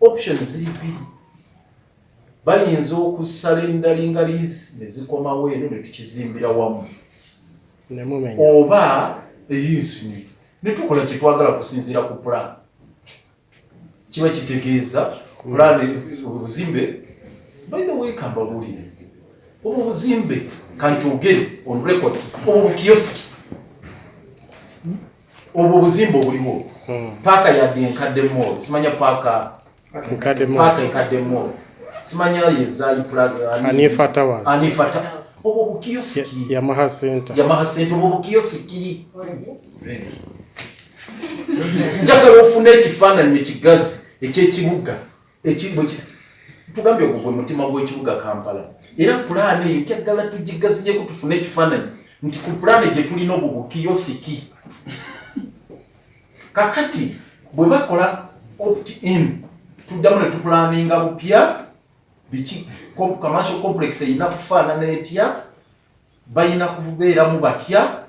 Option ziri bbiri: bayinza okusurrenderinga lease ne zikomawo eno ne tukizimbira wamu, oba eyinsi ne tukola kyetwagala kusinziira ku plan. Kiba kitegeeza plan obuzimbe, by the way, kambabuulire, obwo buzimbe, kankyogere on record, obwo bukiyosiki, obwo obuzimbe obuliwo, paaka yadde enkadde mall, simanya paaka, paaka enkadde mall, simanya yezayi Plaza. Hanifa Towers. Hanifa, obwo bukiyosiki. Yamaha Center. Yamaha Center, obwo bukiyosiki. Njagala ofune ekifaananyi ekigazi ekyekibuga. Tugambye ogwo gwe mutima gw'ekibuga Kampala, era pulaani eyo kyagala tugigaziyeko, tufune ekifaananyi nti ku pulaani gye tulina obwo bukiyosiki. Kakati bwe bakola opt in, tuddamu ne tupulaninga bupya biki, commercial complex erina kufaanana etya, balina kubeeramu batya,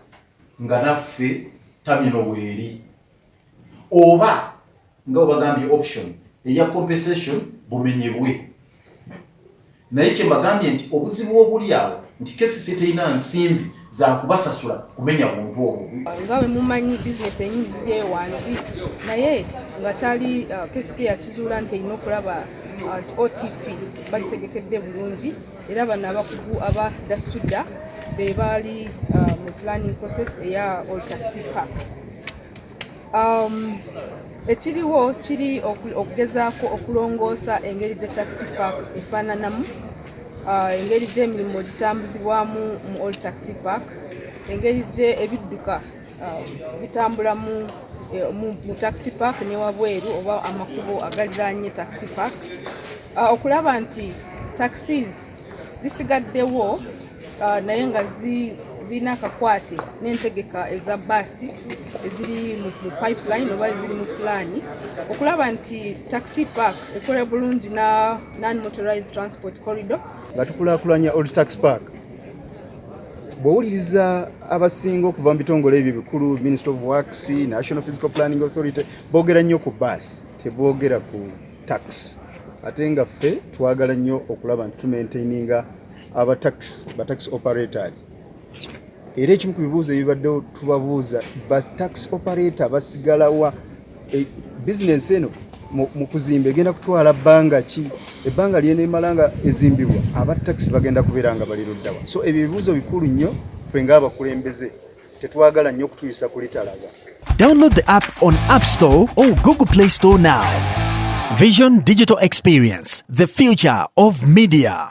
nga naffe terminal bweri, oba nga webagambye option eya compensation bumenyebwe. Naye kyembagambye nti obuzibu obuli awo nti KCC terina nsimbi zakubasasula kumenya buntu obwo. Nga bwe mumanyi, bizinesi enyingi ziri wansi, naye nga kyali KCC yakizuula nti erina okulaba nti OTP bagitegekedde bulungi, era bano abakugu aba Dasuda be baali mu planning process eya Old Taxi Park. Ekiriwo kiri okugezaako okulongoosa engeri gye taxi park efaananamu, engeri gy'emirimu gitambuzibwamu mu Old Taxi Park, engeri gye ebidduka bitambulamu mu taxi park ne wabweru oba amakubo agaliraanye taxi park, okulaba nti taxis zisigaddewo, naye nga zirina akakwate n'entegeka eza baasi eziri mu pipeline oba eziri mu pulaani, okulaba nti taxi park ekola bulungi na non-motorized transport corridor. Nga tukulaakulanya Old Taxi Park, bw'owuliriza abasinga okuva mu bitongole ebyo bikulu, Minister of Works, National Physical Planning Authority, boogera nnyo ku baasi, teboogera ku taxi. Ate nga ffe twagala nnyo okulaba nti tumaintaininga aba taxi, ba taxi operators. Era ekimu ku bibuuzo ebibaddewo tubabuuza, ba taxi operator basigalawa? E, bizinensi eno mu kuzimba egenda kutwala bbanga ki? Ebbanga lyeneemala nga ezimbibwa, aba taxi bagenda kubeera nga bali luddawa? So ebyo ebibuuzo bikulu nnyo. Ffe ng'abakulembeze tetwagala nnyo okutuyisa kulitalaga. Download the app on App Store or Google Play Store now. Vision Digital Experience, the future of media.